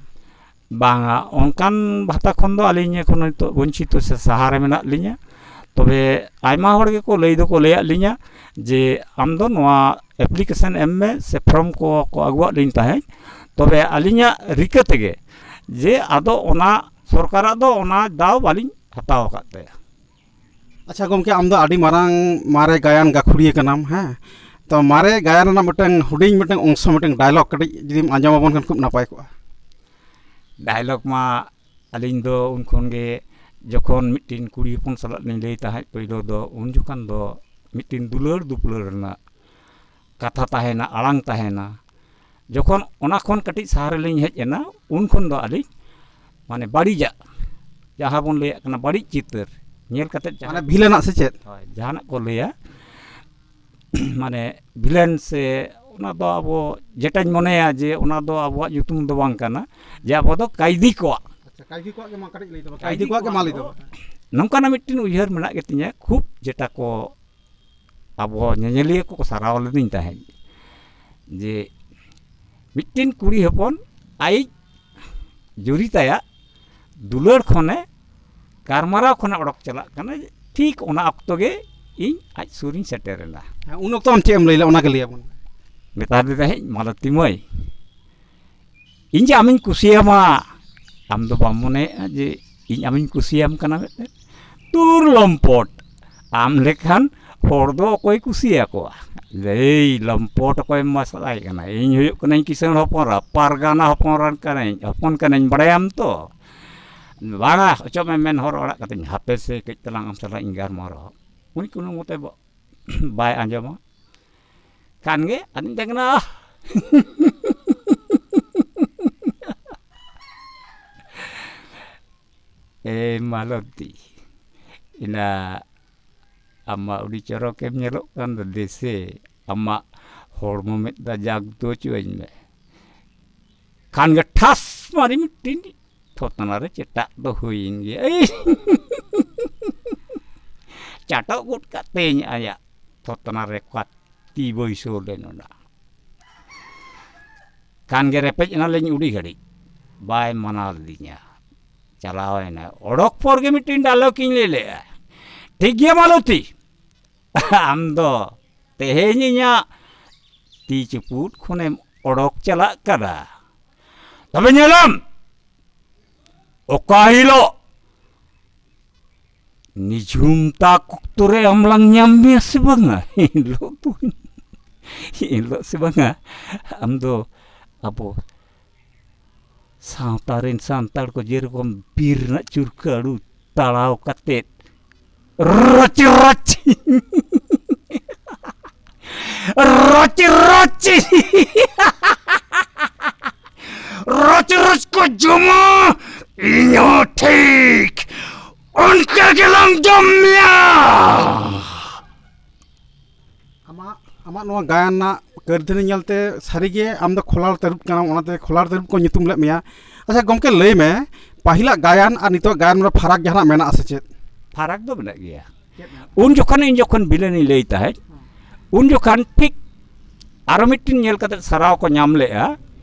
ᱵᱟᱝᱟ, ᱚᱱᱠᱟᱱ ᱵᱷᱟᱛᱟ ᱠᱷᱚᱱ ᱫᱚ ᱟᱹᱞᱤᱧ ᱮᱠᱷᱚᱱ ᱱᱤᱛᱚᱜ ᱵᱚᱧᱪᱤᱛᱚ ᱥᱮ ᱥᱟᱦᱟᱨᱮ ᱢᱮᱱᱟᱜ ᱞᱤᱧᱟ᱾ ᱛᱚᱵᱮ ᱟᱭᱢᱟ ᱦᱚᱲ ᱜᱮᱠᱚ ᱞᱟᱹᱭ ᱫᱚᱠᱚ ᱞᱟᱹᱭᱟᱫ ᱞᱤᱧᱟ ᱡᱮ, "ᱟᱢ ᱫᱚ ᱱᱚᱣᱟ ᱮᱯᱞᱤᱠᱮᱥᱚᱱ ᱮᱢ ᱢᱮ" ᱥᱮ ᱯᱷᱨᱚᱢ ᱠᱚ ᱠᱚ ᱟᱹᱜᱩᱣᱟᱫ ᱞᱤᱧ ᱛᱟᱦᱮᱸᱫ᱾ ᱛᱚᱵᱮ ᱟᱹᱞᱤᱧᱟᱜ ᱨᱤᱠᱟᱹ ᱛᱮᱜᱮ ᱡᱮ ᱟᱫᱚ ᱚᱱᱟ ᱥᱚᱨᱠᱟᱨᱟᱜ ᱫᱚ ᱚᱱᱟ ᱫᱟᱣ ᱵᱟᱹᱞᱤᱧ ᱦᱟᱛᱟᱣ ᱟᱠᱟᱫ ᱛᱟᱭᱟ᱾ ᱟᱪᱪᱷᱟ ᱜᱚᱢᱠᱮ, ᱟᱢ ᱫᱚ ᱟᱹᱰᱤ ᱢᱟᱨᱟᱝ ᱢᱟᱨᱮ ᱜᱟᱭᱟᱱ ᱜᱟᱹᱠᱷᱩᱲᱤᱭᱟᱹ ᱠᱟᱱᱟᱢ, ᱦᱮᱸ? ᱛᱚ ᱢᱟᱨᱮ ᱜᱟᱭᱟᱱ ᱨᱮᱱᱟᱜ ᱢᱤᱫᱴᱟᱝ ᱦᱩᱰᱤᱧ ᱢᱤᱫᱴᱟᱝ ᱚᱝᱥᱚ, ᱢᱤᱫᱴᱟᱝ ᱰᱟᱭᱞᱚᱜ ᱠᱟᱹᱴᱤᱡ ᱡᱩᱫᱤᱢ ᱟᱸᱡᱚᱢ ᱟᱵᱚᱱ ᱠᱷᱟᱱ ᱠᱷᱩᱵ ᱱᱟᱯᱟᱭ ᱠᱚᱜᱼᱟ᱾ ᱰᱟᱭᱞᱚᱜ ᱢᱟ ᱟᱹᱞᱤᱧ ᱫᱚ ᱩᱱ ᱠᱷᱚᱱ ᱜᱮ ᱡᱚᱠᱷᱚᱱ ᱢᱤᱫᱴᱤᱱ ᱠᱩᱲᱤ ᱦᱚᱯᱚᱱ ᱥᱟᱞᱟᱜ ᱞᱤᱧ ᱞᱟᱹᱭ ᱛᱟᱦᱮᱸᱫ ᱯᱳᱭᱞᱳ ᱫᱚ, ᱩᱱ ᱡᱚᱠᱷᱚᱱ ᱫᱚ ᱢᱤᱫᱴᱤᱱ ᱫᱩᱞᱟᱹᱲ ᱫᱩᱯᱞᱟᱹᱲ ᱨᱮᱱᱟᱜ ᱠᱟᱛᱷᱟ ᱛᱟᱦᱮᱱᱟ, ᱟᱲᱟᱝ ᱛᱟᱦᱮᱱᱟ᱾ ᱡᱚᱠᱷᱚᱱ ᱚᱱᱟ ᱠᱷᱚᱱ ᱠᱟᱹᱴᱤᱡ ᱥᱟᱦᱟ ᱨᱮᱞᱤᱧ ᱦᱮᱡ ᱮᱱᱟ, ᱩᱱ ᱠᱷᱚᱱ ᱫᱚ ᱟᱹᱞᱤᱧ ᱢᱟᱱᱮ ᱵᱟᱹᱲᱤᱡᱟᱜ, ᱡᱟᱦᱟᱸ ᱵᱚᱱ ᱞᱟᱹᱭᱟᱜ ᱠᱟᱱᱟ ᱵᱟᱹᱲᱤᱡ ᱪᱤᱛᱟᱹᱨ ᱧᱮᱞ ᱠᱟᱛᱮᱫ ᱡᱟᱦᱟᱸ ᱢᱟᱱᱮ ᱵᱷᱤᱞᱮᱱᱟᱜ ᱥᱮ ᱪᱮᱫ? ᱦᱳᱭ, ᱡᱟᱦᱟᱱᱟᱜ ᱠᱚ ᱞᱟᱹᱭᱟ, ᱢᱟᱱᱮ ᱵᱷᱤᱞᱮᱱ ᱥᱮ ᱚᱱᱟ ᱫᱚ ᱟᱵᱚ ᱡᱮᱴᱟᱧ ᱢᱚᱱᱮᱭᱟ ᱡᱮ ᱚᱱᱟ ᱫᱚ ᱟᱵᱚᱣᱟᱜ ᱧᱩᱛᱩᱢ ᱫᱚ ᱵᱟᱝ ᱠᱟᱱᱟ, ᱡᱮ ᱟᱵᱚ ᱫᱚ ᱠᱟᱭᱫᱤ ᱠᱚᱣᱟᱜ᱾ ᱟᱪᱪᱷᱟ, ᱠᱟᱭᱫᱤ ᱠᱚᱣᱟᱜ ᱜᱮ ᱢᱟ ᱠᱟᱹᱴᱤᱡ ᱞᱟᱹᱭ ᱛᱟᱵᱚᱱ, ᱠᱟᱭᱫᱤ ᱠᱚᱣᱟᱜ ᱜᱮ ᱢᱟ ᱞᱟᱹᱭ ᱛᱟᱵᱚᱱ᱾ ᱱᱚᱝᱠᱟᱱᱟᱜ ᱢᱤᱫᱴᱮᱱ ᱩᱭᱦᱟᱹᱨ ᱢᱮᱱᱟᱜ ᱜᱮᱛᱤᱧᱟ, ᱠᱷᱩᱵ ᱡᱮᱴᱟ ᱠᱚ ᱟᱵᱚ ᱧᱮᱧᱮᱞᱤᱭᱟᱹ ᱠᱚᱠᱚ ᱥᱟᱨᱦᱟᱣ ᱞᱤᱫᱤᱧ ᱛᱟᱦᱮᱸᱫ, ᱡᱮ ᱢᱤᱫᱴᱮᱱ ᱠᱩᱲᱤ ᱦᱚᱯᱚᱱ ᱟᱡ ᱡᱩᱨᱤ ᱛᱟᱭᱟᱜ ᱫᱩᱞᱟᱹᱲ ᱠᱷᱚᱱᱮ ᱜᱟᱨᱢᱟᱨᱟᱣ ᱠᱷᱚᱱᱮ ᱚᱰᱚᱠ ᱪᱟᱞᱟᱜ ᱠᱟᱱᱟ, ᱴᱷᱤᱠ ᱚᱱᱟ ᱚᱠᱛᱚ ᱜᱮ ᱤᱧ ᱟᱡ ᱥᱩᱨᱤᱧ ᱥᱮᱴᱮᱨᱮᱱᱟ᱾ ᱦᱮᱸ, ᱩᱱ ᱚᱠᱛᱚ ᱟᱢ ᱪᱮᱫ ᱮᱢ ᱞᱟᱹᱭ ᱞᱮᱫᱟ, ᱚᱱᱟ ᱜᱮ ᱞᱟᱹᱭ ᱟᱵᱚᱱ ᱢᱮ᱾ ᱢᱮᱛᱟ ᱫᱤ ᱛᱟᱦᱮᱸᱫ, "ᱢᱟᱞᱚᱛᱤ ᱢᱟᱹᱭ, ᱤᱧ ᱡᱮ ᱟᱢᱤᱧ ᱠᱩᱥᱤᱭᱟᱢᱟ, ᱟᱢ ᱫᱚ ᱵᱟᱢ ᱢᱚᱱᱮᱭᱮᱫᱼᱟ ᱡᱮ ᱤᱧ ᱟᱢᱤᱧ ᱠᱩᱥᱤᱭᱟᱢ ᱠᱟᱱᱟ ᱢᱮᱱᱛᱮ? ᱫᱩᱨ ᱞᱚᱢᱯᱚᱴ, ᱟᱢ ᱞᱮᱠᱟᱱ ᱦᱚᱲ ᱫᱚ ᱚᱠᱚᱭ ᱠᱩᱥᱤᱭᱟᱠᱚᱣᱟ?" ᱮᱭ ᱞᱚᱢᱯᱚᱴ, ᱚᱠᱚᱭᱮᱢ ᱢᱟᱥᱟᱭ ᱠᱟᱱᱟ? ᱤᱧ ᱦᱩᱭᱩᱜ ᱠᱟᱹᱱᱟᱹᱧ ᱠᱤᱥᱟᱹᱬ ᱦᱚᱯᱚᱱ ᱮᱨᱟ, ᱯᱟᱨᱜᱟᱱᱟ ᱦᱚᱯᱚᱱ ᱮᱨᱟ ᱠᱟᱹᱱᱟᱹᱧ, ᱦᱚᱯᱚᱱ ᱠᱟᱹᱱᱟᱹᱧ, ᱵᱟᱲᱟᱭᱟᱢ ᱛᱚ᱾ "ᱵᱟᱝᱟ, ᱚᱪᱚᱜ ᱢᱮ, ᱢᱮᱱ ᱦᱚᱨ ᱟᱲᱟᱜ ᱠᱟᱛᱮᱧ, ᱦᱟᱯᱮ ᱥᱮ ᱠᱟᱹᱡ ᱛᱟᱞᱟᱝ ᱟᱢ ᱥᱟᱞᱟᱜ ᱤᱧ ᱜᱟᱞᱢᱟᱨᱟᱣᱟ᱾" ᱩᱱᱤ ᱠᱳᱱᱳ ᱢᱚᱛᱮ ᱵᱟ-, ᱵᱟᱭ ᱟᱸᱡᱚᱢᱟ᱾ ᱠᱷᱟᱱ ᱜᱮ ᱟᱫᱚᱧ ᱢᱮᱛᱟᱭ ᱠᱟᱱᱟ, "ᱮ ᱢᱟᱞᱚᱛᱤ, ᱮᱱᱟ ᱟᱢ ᱢᱟ ᱟᱹᱰᱤ ᱪᱚᱨᱚᱠᱮᱢ ᱧᱮᱞᱚᱜ ᱠᱟᱱ ᱫᱚ, ᱫᱮᱥᱮ ᱟᱢᱟᱜ ᱦᱚᱲᱢᱚ ᱢᱤᱫ ᱫᱷᱟᱣ ᱡᱟᱜᱽ ᱫᱚ ᱦᱚᱪᱚᱣᱟᱹᱧ ᱢᱮ᱾" ᱠᱷᱟᱱ ᱜᱮ ᱴᱷᱟᱥ ᱢᱟᱨᱤ ᱢᱤᱫᱴᱤᱱ ᱛᱷᱚᱛᱱᱟ ᱨᱮ ᱪᱮᱴᱟᱜ ᱫᱚ ᱦᱩᱭᱮᱱ ᱜᱮᱭᱟ᱾ ᱮᱭ! ᱪᱟᱴᱚᱜ ᱜᱚᱫ ᱠᱟᱛᱮᱧ ᱟᱭᱟᱜ ᱛᱷᱚᱛᱱᱟ ᱨᱮ ᱠᱟᱛᱤ ᱵᱟᱹᱭᱥᱟᱹᱣ ᱞᱮᱱ ᱚᱱᱟ᱾ ᱠᱷᱟᱱ ᱜᱮ ᱨᱮᱯᱮᱡ ᱮᱱᱟᱞᱤᱧ ᱩᱰᱤ ᱜᱷᱟᱹᱲᱤᱡ, ᱵᱟᱭ ᱢᱟᱱᱟᱣ ᱞᱤᱫᱤᱧᱟ᱾ ᱪᱟᱞᱟᱣ ᱮᱱᱟ, ᱚᱰᱚᱠ ᱯᱚᱨ ᱜᱮ ᱢᱤᱫᱴᱤᱱ ᱰᱟᱭᱞᱚᱜ ᱤᱧ ᱞᱟᱹᱭ ᱞᱮᱫᱼᱟ, "ᱴᱷᱤᱠ ᱜᱮᱭᱟ ᱢᱟᱞᱚᱛᱤ, ᱟᱢ ᱫᱚ ᱛᱮᱦᱮᱧ ᱤᱧᱟᱹᱜ ᱛᱤ ᱪᱩᱯᱩᱫ ᱠᱷᱚᱱᱮᱢ ᱚᱰᱚᱠ ᱪᱟᱞᱟᱜ ᱠᱟᱱᱟ, ᱛᱚᱵᱮ ᱧᱮᱞᱟᱢ ᱚᱠᱟ ᱦᱤᱞᱳᱜ ᱱᱤᱡᱷᱩᱢ ᱛᱟᱠ ᱚᱠᱛᱚ ᱨᱮ ᱟᱢ ᱞᱟᱝ ᱧᱟᱢ ᱢᱮᱭᱟ ᱥᱮ ᱵᱟᱝᱟ?" ᱮᱱᱦᱤᱞᱳᱜ ᱫᱚ, ᱮᱱᱦᱤᱞᱳᱜ ᱥᱮ ᱵᱟᱝᱟ, ᱟᱢ ᱫᱚ ᱟᱵᱚ ᱥᱟᱶᱛᱟ ᱨᱮᱱ ᱥᱟᱱᱛᱟᱲ ᱠᱚ ᱡᱮᱨᱚᱠᱚᱢ ᱵᱤᱨ ᱨᱮᱱᱟᱜ ᱪᱩᱨᱠᱟᱹ ᱟᱹᱲᱩ ᱛᱟᱲᱟᱣ ᱠᱟᱛᱮᱫ ᱨᱚᱪ ᱨᱚᱪ, ᱨᱚᱪ ᱨᱚᱪ, ᱨᱚᱪ ᱨᱚᱪ ᱠᱚ ᱡᱚᱢᱟ, ᱤᱧ ᱦᱚᱸ ᱴᱷᱤᱠ ᱚᱱᱠᱟ ᱜᱮᱞᱟᱝ ᱡᱚᱢ ᱢᱮᱭᱟ᱾ ᱟᱢᱟᱜ ᱜᱟᱭᱟᱱ ᱨᱮᱱᱟᱜ ᱠᱟᱹᱨᱫᱷᱟᱹᱱᱤ ᱧᱮᱞᱛᱮ ᱥᱟᱹᱨᱤᱜᱮ ᱟᱢ ᱫᱚ ᱠᱷᱚᱞᱟᱲ ᱛᱟᱹᱨᱩᱵ ᱠᱟᱱᱟᱢ, ᱚᱱᱟᱛᱮ ᱠᱷᱚᱞᱟᱲ ᱛᱟᱹᱨᱩᱵ ᱠᱚ ᱧᱩᱛᱩᱢ ᱞᱮᱫ ᱢᱮᱭᱟ᱾ ᱟᱪᱪᱷᱟ ᱜᱚᱢᱠᱮ, ᱞᱟᱹᱭ ᱢᱮ, ᱯᱟᱹᱦᱤᱞᱟᱜ ᱜᱟᱭᱟᱱ ᱟᱨ ᱱᱤᱛᱚᱜ ᱜᱟᱭᱟᱱ ᱨᱮ ᱯᱷᱟᱨᱟᱠ ᱡᱟᱦᱟᱱᱟᱜ ᱢᱮᱱᱟᱜᱼᱟ ᱥᱮ ᱪᱮᱫ? ᱯᱷᱟᱨᱟᱠ ᱫᱚ ᱢᱮᱱᱟᱜ ᱜᱮᱭᱟ᱾ ᱩᱱ ᱡᱚᱠᱷᱚᱱ, ᱤᱧ ᱡᱚᱠᱷᱚᱱ ᱵᱤᱞᱟᱹᱱᱤᱧ ᱞᱟᱹᱭ ᱛᱟᱦᱮᱸᱫ, ᱩᱱ ᱡᱚᱠᱷᱚᱱ ᱴᱷᱤᱠ ᱟᱨᱚ ᱢᱤᱫᱴᱤᱱ ᱧᱮᱞ ᱠᱟᱛᱮᱫ ᱥᱟᱨᱦᱟᱣ ᱠᱚ ᱧᱟᱢ ᱞᱮᱫᱼᱟ᱾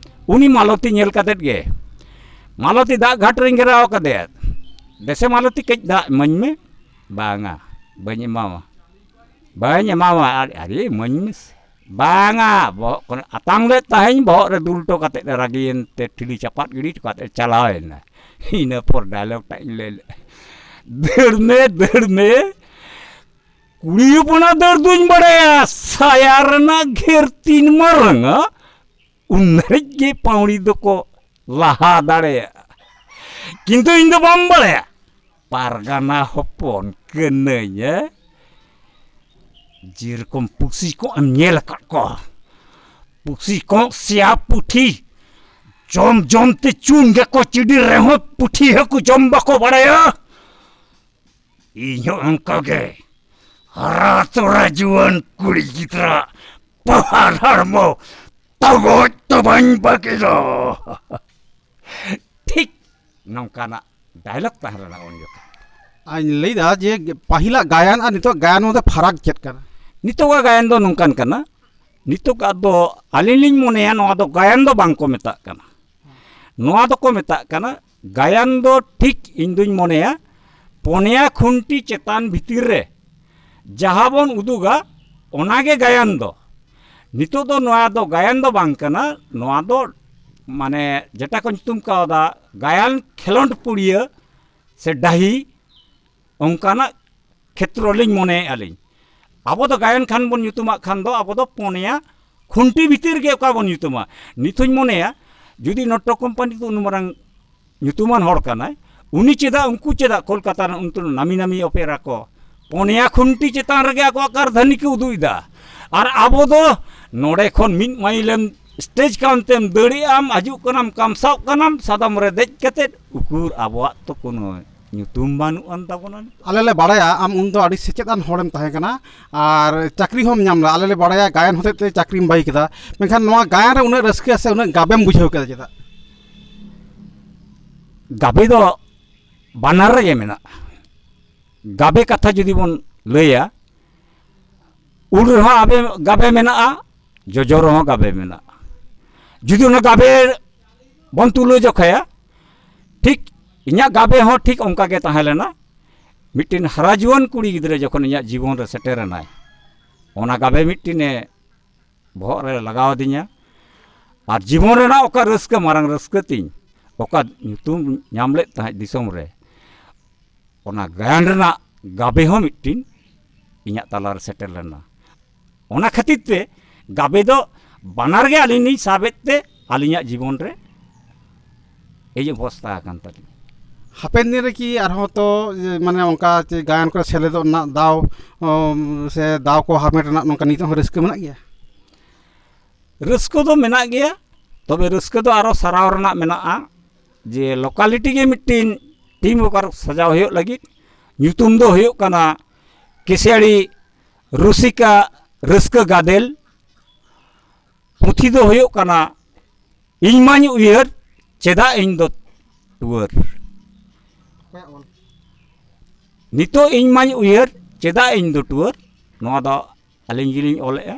ᱩᱱᱤ ᱢᱟᱞᱚᱛᱤ ᱧᱮᱞ ᱠᱟᱛᱮᱫ ᱜᱮ, ᱢᱟᱞᱚᱛᱤ ᱫᱟᱜ ᱜᱷᱟᱴ ᱨᱮᱧ ᱜᱷᱮᱨᱟᱣ ᱠᱟᱫᱮᱭᱟ, "ᱫᱮᱥᱮ ᱢᱟᱞᱚᱛᱤ, ᱠᱟᱹᱡ ᱫᱟᱜ ᱤᱢᱟᱹᱧ ᱢᱮ᱾" "ᱵᱟᱝᱟ, ᱵᱟᱹᱧ ᱮᱢᱟᱢᱟ, ᱵᱟᱹᱧ ᱮᱢᱟᱢᱟ, ᱟᱨ ᱟᱨᱮ ᱤᱢᱟᱹᱧ ᱢᱮᱥᱮ᱾" "ᱵᱟᱝᱟ", ᱵᱚᱦᱚᱜ ᱠᱷᱚᱱ ᱟᱛᱟᱝ ᱞᱮᱫ ᱛᱟᱦᱮᱸᱧ, ᱵᱚᱦᱚᱜ ᱨᱮ ᱫᱩᱞ ᱦᱚᱴᱚ ᱠᱟᱛᱮᱫ ᱮ ᱨᱟᱹᱜᱤᱭᱮᱱ ᱛᱮ ᱴᱷᱤᱞᱤ ᱪᱟᱯᱟᱫ ᱜᱤᱰᱤ ᱦᱚᱴᱚ ᱠᱟᱛᱮᱫ ᱪᱟᱞᱟᱣ ᱮᱱᱟ᱾ ᱤᱱᱟᱹ ᱯᱚᱨ ᱰᱟᱭᱞᱚᱜᱽ ᱴᱟᱜ ᱤᱧ ᱞᱟᱹᱭ ᱞᱮᱫᱼᱟ, "ᱫᱟᱹᱲ ᱢᱮ, ᱫᱟᱹᱲ ᱢᱮ, ᱠᱩᱲᱤ ᱦᱚᱯᱚᱱᱟᱜ ᱫᱟᱹᱲ ᱫᱩᱧ ᱵᱟᱲᱟᱭᱟ, ᱥᱟᱭᱟ ᱨᱮᱱᱟᱜ ᱜᱷᱮᱨ ᱛᱤᱱ ᱢᱟᱨᱟᱝᱟ, ᱩᱱ ᱫᱷᱟᱹᱨᱤᱡ ᱜᱮ ᱯᱟᱹᱣᱲᱤ ᱫᱚᱠᱚ ᱞᱟᱦᱟ ᱫᱟᱲᱮᱭᱟᱜᱼᱟ, ᱠᱤᱱᱛᱩ ᱤᱧ ᱫᱚ ᱵᱟᱢ ᱵᱟᱲᱟᱭᱟ, ᱯᱟᱨᱜᱟᱱᱟ ᱦᱚᱯᱚᱱ ᱠᱟᱹᱱᱟᱹᱧ, ᱦᱮᱸ? ᱡᱮᱨᱚᱠᱚᱢ ᱯᱩᱥᱤ ᱠᱚᱜ ᱮᱢ ᱧᱮᱞ ᱟᱠᱟᱫ ᱠᱚᱣᱟ, ᱯᱩᱥᱤ ᱠᱚᱜ ᱥᱮᱭᱟ ᱯᱩᱴᱷᱤ ᱡᱚᱢ ᱡᱚᱢ ᱛᱮ ᱪᱩᱱ ᱜᱮᱠᱚ ᱪᱤᱰᱤᱨ ᱨᱮᱦᱚᱸ ᱯᱩᱴᱷᱤ ᱦᱟᱹᱠᱩ ᱡᱚᱢ ᱵᱟᱠᱚ ᱵᱟᱲᱟᱭᱟ᱾ ᱤᱧ ᱦᱚᱸ ᱚᱱᱠᱟ ᱜᱮ ᱦᱟᱨᱟ ᱛᱚᱨᱟ ᱡᱩᱣᱟᱹᱱ ᱠᱩᱲᱤ ᱜᱤᱫᱽᱨᱟᱹ ᱯᱟᱦᱟᱲ ᱦᱚᱲᱢᱚ ᱛᱚᱜᱚᱡ ᱫᱚ ᱵᱟᱹᱧ ᱵᱟᱹᱜᱤᱭᱟ᱾" ᱴᱷᱤᱠ ᱱᱚᱝᱠᱟᱱᱟᱜ ᱰᱟᱭᱞᱚᱜ ᱛᱟᱦᱮᱸ ᱞᱮᱱᱟ ᱩᱱ ᱡᱚᱠᱷᱚᱱ᱾ ᱟᱧ ᱞᱟᱹᱭᱫᱟ ᱡᱮ ᱯᱟᱹᱦᱤᱞᱟᱜ ᱜᱟᱭᱟᱱ ᱟᱨ ᱱᱤᱛᱚᱜ ᱜᱟᱭᱟᱱ ᱢᱚᱫᱽᱫᱷᱮ ᱯᱷᱟᱨᱟᱠ ᱪᱮᱫ ᱠᱟᱱᱟ? ᱱᱤᱛᱚᱜᱟᱜ ᱜᱟᱭᱟᱱ ᱫᱚ ᱱᱚᱝᱠᱟᱱ ᱠᱟᱱᱟ, ᱱᱤᱛᱚᱜᱟᱜ ᱫᱚ ᱟᱹᱞᱤᱧ ᱞᱤᱧ ᱢᱚᱱᱮᱭᱟ ᱱᱚᱣᱟ ᱫᱚ ᱜᱟᱭᱟᱱ ᱫᱚ ᱵᱟᱝ ᱠᱚ ᱢᱮᱛᱟᱜ ᱠᱟᱱᱟ᱾ ᱱᱚᱣᱟ ᱫᱚᱠᱚ ᱢᱮᱛᱟᱜ ᱠᱟᱱᱟ ᱜᱟᱭᱟᱱ ᱫᱚ ᱴᱷᱤᱠ ᱤᱧ ᱫᱩᱧ ᱢᱚᱱᱮᱭᱟ ᱯᱚᱱᱭᱟ ᱠᱷᱩᱱᱴᱤ ᱪᱮᱛᱟᱱ ᱵᱷᱤᱛᱤᱨ ᱨᱮ ᱡᱟᱦᱟᱸ ᱵᱚᱱ ᱩᱫᱩᱜᱟ, ᱚᱱᱟᱜᱮ ᱜᱟᱭᱟᱱ ᱫᱚ᱾ ᱱᱤᱛᱚᱜ ᱫᱚ ᱱᱚᱣᱟ ᱫᱚ ᱜᱟᱭᱟᱱ ᱫᱚ ᱵᱟᱝ ᱠᱟᱱᱟ, ᱱᱚᱣᱟ ᱫᱚ ᱢᱟᱱᱮ ᱡᱮᱴᱟ ᱠᱚ ᱧᱩᱛᱩᱢ ᱠᱟᱣᱫᱟ ᱜᱟᱭᱟᱱ ᱠᱷᱮᱞᱳᱸᱰ ᱯᱩᱲᱤᱭᱟᱹ ᱥᱮ ᱰᱟᱹᱦᱤ, ᱚᱱᱠᱟᱱᱟᱜ ᱠᱷᱮᱛᱨᱚ ᱞᱤᱧ ᱢᱚᱱᱮᱭᱮᱫᱼᱟ ᱞᱤᱧ᱾ ᱟᱵᱚ ᱫᱚ ᱜᱟᱭᱟᱱ ᱠᱷᱟᱱ ᱵᱚᱱ ᱧᱩᱛᱩᱢᱟᱜ ᱠᱷᱟᱱ ᱫᱚ ᱟᱵᱚ ᱫᱚ ᱯᱚᱱᱭᱟ ᱠᱷᱩᱱᱴᱤ ᱵᱷᱤᱛᱤᱨ ᱜᱮ ᱚᱠᱟ ᱵᱚᱱ ᱧᱩᱛᱩᱢᱟ᱾ ᱱᱤᱛ ᱦᱚᱧ ᱢᱚᱱᱮᱭᱟ ᱡᱩᱫᱤ ᱱᱚᱴᱴᱚ ᱠᱳᱢᱯᱟᱱᱤ ᱫᱚ ᱩᱱ ᱢᱟᱨᱟᱝ ᱧᱩᱛᱩᱢᱟᱱ ᱦᱚᱲ ᱠᱟᱱᱟᱭ, ᱩᱱᱤ ᱪᱮᱫᱟᱜ ᱩᱱᱠᱩ ᱪᱮᱫᱟᱜ ᱠᱳᱞᱠᱟᱛᱟ ᱨᱮᱱ ᱩᱱᱠᱩ ᱱᱟᱢᱤ ᱱᱟᱢᱤ ᱚᱯᱮᱨᱟ ᱠᱚ ᱯᱚᱱᱭᱟ ᱠᱷᱩᱱᱴᱤ ᱪᱮᱛᱟᱱ ᱨᱮᱜᱮ ᱟᱠᱚᱣᱟᱜ ᱠᱟᱨᱫᱷᱟᱹᱱᱤ ᱠᱚ ᱩᱫᱩᱜ ᱮᱫᱟ? ᱟᱨ ᱟᱵᱚ ᱫᱚ ᱱᱚᱰᱮ ᱠᱷᱚᱱ ᱢᱤᱫ ᱢᱟᱭᱤᱞᱮᱢ ᱥᱴᱮᱡᱽ ᱠᱟᱱᱛᱮᱢ ᱫᱟᱹᱲᱮᱜ ᱟᱢ, ᱦᱤᱡᱩᱜ ᱠᱟᱱᱟᱢ, ᱠᱟᱢᱥᱟᱣᱜ ᱠᱟᱱᱟᱢ, ᱥᱟᱫᱚᱢ ᱨᱮ ᱫᱮᱡ ᱠᱟᱛᱮᱫ, ᱩᱠᱩᱨ ᱟᱵᱚᱣᱟᱜ ᱛᱚ ᱠᱳᱱᱳ ᱧᱩᱛᱩᱢ ᱵᱟᱹᱱᱩᱜ ᱟᱱ ᱛᱟᱵᱚᱱᱟ᱾ ᱟᱞᱮ ᱞᱮ ᱵᱟᱲᱟᱭᱟ ᱟᱢ ᱩᱱᱫᱚ ᱟᱹᱰᱤ ᱥᱮᱪᱮᱫ ᱟᱱ ᱦᱚᱲᱮᱢ ᱛᱟᱦᱮᱸ ᱠᱟᱱᱟ ᱟᱨ ᱪᱟᱹᱠᱨᱤ ᱦᱚᱸᱢ ᱧᱟᱢ ᱞᱮᱫᱟ᱾ ᱟᱞᱮ ᱞᱮ ᱵᱟᱲᱟᱭᱟ ᱜᱟᱭᱟᱱ ᱦᱚᱛᱮᱡ ᱛᱮ ᱪᱟᱹᱠᱨᱤᱢ ᱵᱟᱹᱜᱤ ᱠᱮᱫᱟ, ᱢᱮᱱᱠᱷᱟᱱ ᱱᱚᱣᱟ ᱜᱟᱭᱟᱱ ᱨᱮ ᱩᱱᱟᱹᱜ ᱨᱟᱹᱥᱠᱟᱹ ᱥᱮ ᱩᱱᱟᱹᱜ ᱜᱟᱵᱮᱢ ᱵᱩᱡᱷᱟᱹᱣ ᱠᱮᱫᱟ ᱪᱮᱫᱟᱜ? ᱜᱟᱵᱮ ᱫᱚ ᱵᱟᱱᱟᱨ ᱨᱮᱜᱮ ᱢᱮᱱᱟᱜᱼᱟ᱾ ᱜᱟᱵᱮ ᱠᱟᱛᱷᱟ ᱡᱩᱫᱤ ᱵᱚᱱ ᱞᱟᱹᱭᱟ, ᱩᱞ ᱨᱮᱦᱚᱸ ᱟᱵᱮ ᱜᱟᱵᱮ ᱢᱮᱱᱟᱜᱼᱟ, ᱡᱚᱡᱚ ᱨᱮᱦᱚᱸ ᱜᱟᱵᱮ ᱢᱮᱱᱟᱜᱼᱟ᱾ ᱡᱩᱫᱤ ᱚᱱᱟ ᱜᱟᱵᱮ ᱵᱚᱱ ᱛᱩᱞᱟᱹ ᱡᱚᱠᱷᱟᱭᱟ, ᱴᱷᱤᱠ ᱤᱧᱟᱹᱜ ᱜᱟᱵᱮ ᱦᱚᱸ ᱴᱷᱤᱠ ᱚᱱᱠᱟ ᱜᱮ ᱛᱟᱦᱮᱸ ᱞᱮᱱᱟ᱾ ᱢᱤᱫᱴᱤᱱ ᱦᱟᱨᱟ ᱡᱩᱣᱟᱹᱱ ᱠᱩᱲᱤ ᱜᱤᱫᱽᱨᱟᱹ ᱡᱚᱠᱷᱚᱱ ᱤᱧᱟᱹᱜ ᱡᱤᱵᱚᱱ ᱨᱮ ᱥᱮᱴᱮᱨ ᱮᱱᱟᱭ, ᱚᱱᱟ ᱜᱟᱵᱮ ᱢᱤᱫᱴᱤᱱᱮ ᱵᱚᱦᱚᱜ ᱨᱮ ᱞᱟᱜᱟᱣ ᱟᱹᱫᱤᱧᱟ᱾ ᱟᱨ ᱡᱤᱵᱚᱱ ᱨᱮᱱᱟᱜ ᱚᱠᱟ ᱨᱟᱹᱥᱠᱟᱹ, ᱢᱟᱨᱟᱝ ᱨᱟᱹᱥᱠᱟᱹ ᱛᱤᱧ, ᱚᱠᱟ ᱧᱩᱛᱩᱢ ᱧᱟᱢ ᱞᱮᱫ ᱛᱟᱦᱮᱸᱫ ᱫᱤᱥᱚᱢ ᱨᱮ, ᱚᱱᱟ ᱜᱟᱭᱟᱱ ᱨᱮᱱᱟᱜ ᱜᱟᱵᱮ ᱦᱚᱸ ᱢᱤᱫᱴᱤᱱ ᱤᱧᱟᱹᱜ ᱛᱟᱞᱟᱨᱮ ᱥᱮᱴᱮᱨ ᱞᱮᱱᱟ᱾ ᱚᱱᱟ ᱠᱷᱟᱹᱛᱤᱨ ᱛᱮ ᱜᱟᱵᱮ ᱫᱚ ᱵᱟᱱᱟᱨ ᱜᱮ ᱟᱹᱞᱤᱧ ᱞᱤᱧ ᱥᱟᱵᱮᱫ ᱛᱮ ᱟᱹᱞᱤᱧᱟᱜ ᱡᱤᱵᱚᱱ ᱨᱮ ᱮᱭ ᱚᱵᱚᱥᱛᱟ ᱟᱠᱟᱱ ᱛᱟᱹᱞᱤᱧᱟ᱾ ᱦᱟᱯᱮᱱ ᱫᱤᱱ ᱨᱮ ᱠᱤ ᱟᱨᱦᱚᱸ ᱛᱚ ᱡᱮ, ᱢᱟᱱᱮ ᱚᱱᱠᱟ ᱪᱮ ᱜᱟᱭᱟᱱ ᱠᱚᱨᱮ ᱥᱮᱞᱮᱫᱚᱜ ᱨᱮᱱᱟᱜ ᱫᱟᱣ ᱚᱢ, ᱥᱮ ᱫᱟᱣ ᱠᱚ ᱦᱟᱢᱮᱴ ᱨᱮᱱᱟᱜ ᱱᱚᱝᱠᱟ ᱱᱤᱛᱚᱜ ᱦᱚᱸ ᱨᱟᱹᱥᱠᱟᱹ ᱢᱮᱱᱟᱜ ᱜᱮᱭᱟ? ᱨᱟᱹᱥᱠᱟᱹ ᱫᱚ ᱢᱮᱱᱟᱜ ᱜᱮᱭᱟ, ᱛᱚᱵᱮ ᱨᱟᱹᱥᱠᱟᱹ ᱫᱚ ᱟᱨᱚ ᱥᱟᱨᱟᱣ ᱨᱮᱱᱟᱜ ᱢᱮᱱᱟᱜᱼᱟ᱾ ᱡᱮ ᱞᱳᱠᱟᱞᱤᱴᱤ ᱜᱮ ᱢᱤᱫᱴᱤᱱ ᱴᱤᱢ ᱚᱠᱟᱨ ᱥᱟᱡᱟᱣ ᱦᱩᱭᱩᱜ ᱞᱟᱹᱜᱤᱫ, ᱧᱩᱛᱩᱢ ᱫᱚ ᱦᱩᱭᱩᱜ ᱠᱟᱱᱟ ᱠᱮᱥᱤᱭᱟᱲᱤ ᱨᱩᱥᱤᱠᱟ ᱨᱟᱹᱥᱠᱟᱹ ᱜᱟᱫᱮᱞ᱾ ᱯᱩᱛᱷᱤ ᱫᱚ ᱦᱩᱭᱩᱜ ᱠᱟᱱᱟ ᱤᱧ ᱢᱟᱧ ᱩᱭᱦᱟᱹᱨ ᱪᱮᱫᱟᱜ ᱤᱧ ᱫᱚ ᱴᱩᱣᱟᱹᱨ᱾ ᱱᱤᱛᱚᱜ ᱤᱧ ᱢᱟᱧ ᱩᱭᱦᱟᱹᱨ ᱪᱮᱫᱟᱜ ᱤᱧ ᱫᱚ ᱴᱩᱣᱟᱹᱨ, ᱱᱚᱣᱟ ᱫᱚ ᱟᱹᱞᱤᱧ ᱜᱮᱞᱤᱧ ᱚᱞᱮᱜᱼᱟ᱾